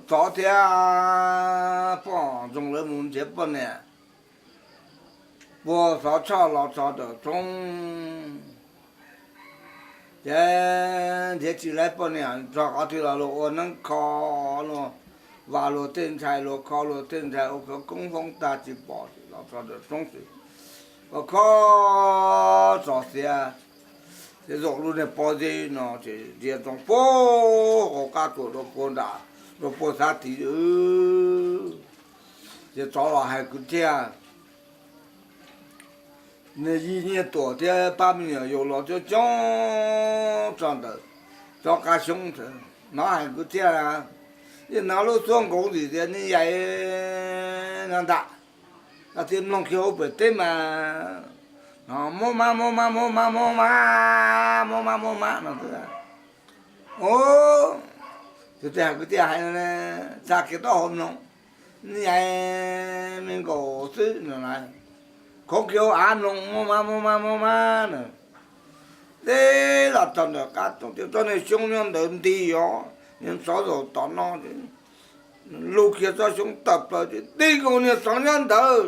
Xov thiab poj ntxoog lawv mus nrhiav poj niam puag Xov Tshoj los txog ntawm roob, ces nrhiav tsis tau poj niam, txog qhov twg los luag ua neeb kho, luag vam luag tej ntxhais, luag kho luag tej ntxhais, ua khawv koob foob tag tsis pom, los txog ntawm roob ces kho kho txog xiav, ces zaum lub niag pob zeb no ces ntsia ntsoov puag hauv qab tsuas rau puag nram, rau puag sab tid. Ces tsov los hais kwv txhiaj, niag Yij Nyiaj Tuam thiab pab me nyuam yaus los coob coob txog ntawm tsob qab xyoob, hnov hais kwv txhiaj, yeej hnov lub suab nkoov ntxim tias nej yaim no ntag, koj thiaj mloog kiag hauv pem teb mas, muab mab muab mab muab mab muab mab, muab mab muab mab no xwb. Tus twg hais kwv txhiaj hais no, tsa kiag taub hau mloog, nej yaim me nkaus xwb no na, khoov kiag hauv av mloog muab mab muab mab muab mab na. Teb los txog ntawm qab tsob, tsob niag xyoob nyob ntawd nti os, niag tsov zaum tom no, lug kiag tsob xyoob tawm plaws ces tib nkaus niag tsov nyob ntawd,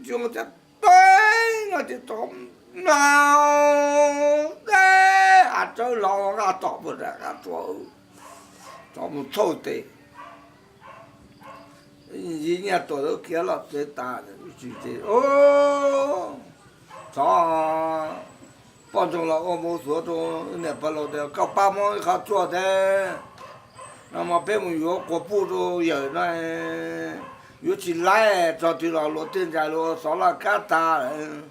xyoob txawm tuag no ces tsov mlaug teb hav tsawb hlo nqaj tom puag nram qab tsuas, tsov mus txhauj tes. Yij Nyiaj Tuam lawv khiav los tsev tas, tsis ces tsov, poj ntxoog los ua npau suav rau niam pog laus tias koj pab muab ib qho tshuaj thiab no mas peb mus yuav quas puj rau yawm no, yuav tsis laib txog twg los luag tej ntxhais luag xov laj kab tag lawm.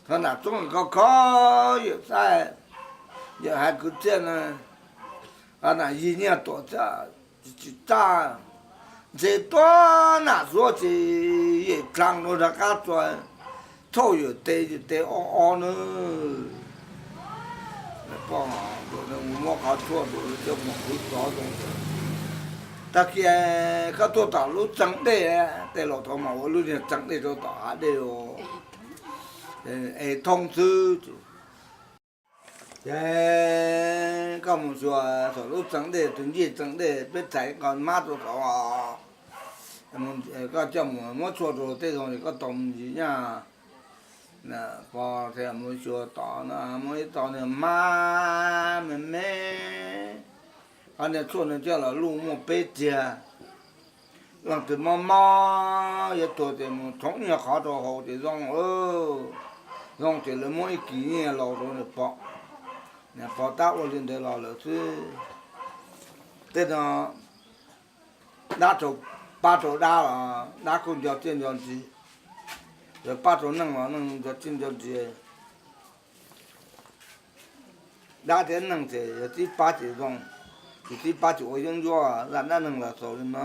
Thov nam txoob kho kho yawm saib, yawm hais kwv txhiaj na, nam Yij Nyiaj Tuam tsis txaj, ntshe tuab nam xuab ces yawm dlaag rau nram qab tsuas, thauj yawm tes, yawm tes o o na. Poj ntxoog muab qhov tshuaj rau coj mus qhwv tsov zoo. Tag kis koj tuaj tom lub tseem dej, tej laus thaum ub mas ua lub niag tseem dej rau tom hav dej, es thoob xwb. Ces koj mus xyuas saum lub tseem dej, tus ncej tseem dej peb txhais qhov mab rau saud, koj coj mus muab tshuaj rau tej zoo es koj tau me ntsis nyaj. Pog thiaj mus xyuas tom no muaj ib tog niag mab me me, qhov niag tshuaj no coj los luj muaj peb tiag. Leej twg mob mob yuav tuag ces mus rhoov ib qhov rau haus ces zoo, zoo ces lawv muab ib kis nyiaj laus rau niag pog. Niag pog tab ua li ntawd los lawm xwb. Tej no dab, pab rau dab los dab kuj nco txiaj nco ntsig, yog pab rau neeg los neeg nco txiaj nco ntsig. Dab thiab neeg ces yog tib pab ces zoo, tsis tib pab ces ua yeeb ncuab, zaj dab neeg los xaus li no.